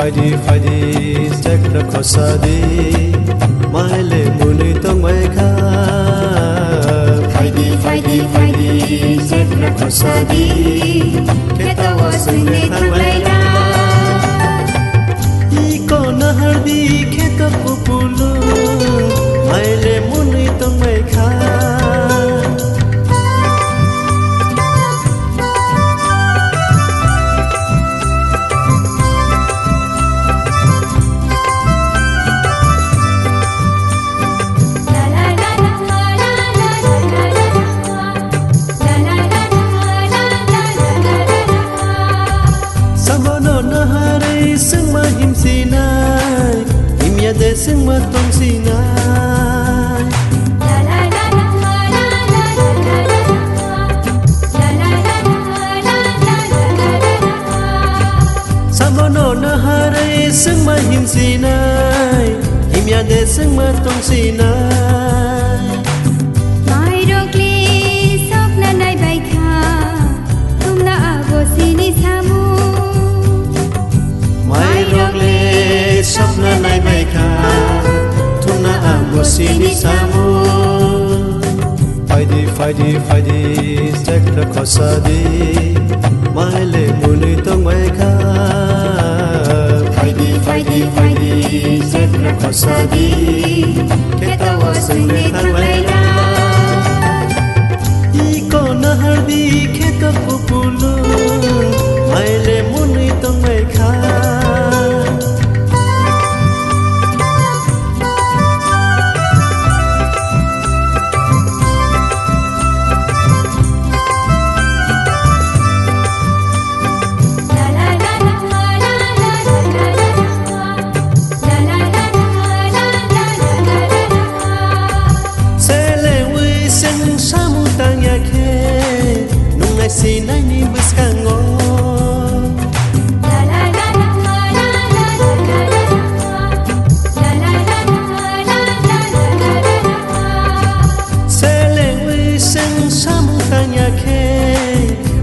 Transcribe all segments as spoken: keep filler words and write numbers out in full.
Phaidi, phaidi, chakra khosadi, maile mwnwi tongbai kha. Phaidi, phaidi, phaidi, chakra khosadi, khetao swngwi thanglai na. Iko nahardi kheto kupulung, maile mwnwi tongbai kha. Sabono naharwi swngma himsinai, himya de swngma tongsinai. Sabono naharwi swngma himsinai, himya de swngma tongsinai. Mairokle sokna naibai kha, thumna abo sini samung. Mairokle sokna naibai kha, thumna abo sini samung. Phaidi, phaidi, phaidi, chakra khosadi, maile mwnwi tongbai kha. Phaidi, phaidi, phaidi, chakra khosadi, khetao swngwi thanglai na. Iko nahardi kheto kupulung, maile mwnwi tongbai kha. Selengwi seng samung tangya khe, nungnai sinaini bwskango. Selengwi seng samung tangya khe,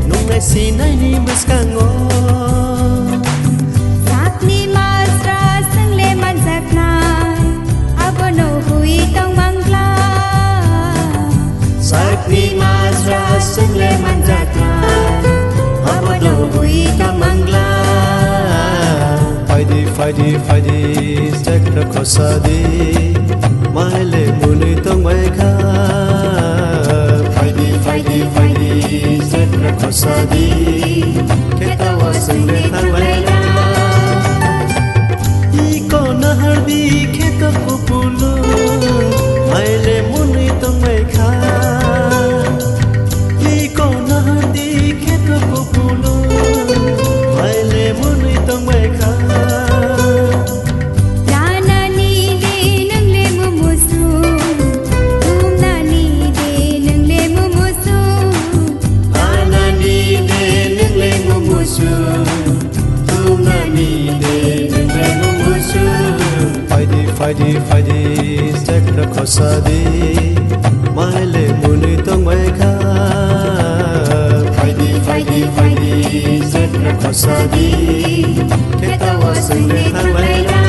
nungnai sinaini bwskango. Sakni majra swngle manjaknai, abono hui tong mangla. Sakni majra swngle manjaknai, abono hui tong mangla. Phaidi, phaidi, phaidi, chakra khosadi, maile mwnwi tongbai kha. Phaidi, phaidi, phaidi, chakra khosadi, khetao swngwi thanglai na. Iko nahardi kheto kupulung, maile mwnwi tongbai kha. Iko nahardi kheto kupulung, maile mwnwi tongbai kha. Ranani de nwngle mumusung, tumnani de nwngle mumusung. Ranani de nwngle mumusung, tumnani de nwngle mumusung. Phaidi, phaidi, phaidi, chakra khosadi, maile mwnwi tongbai kha. Phaidi, phaidi, phaidi, chakra khosadi, khetao swngwi thanglai na.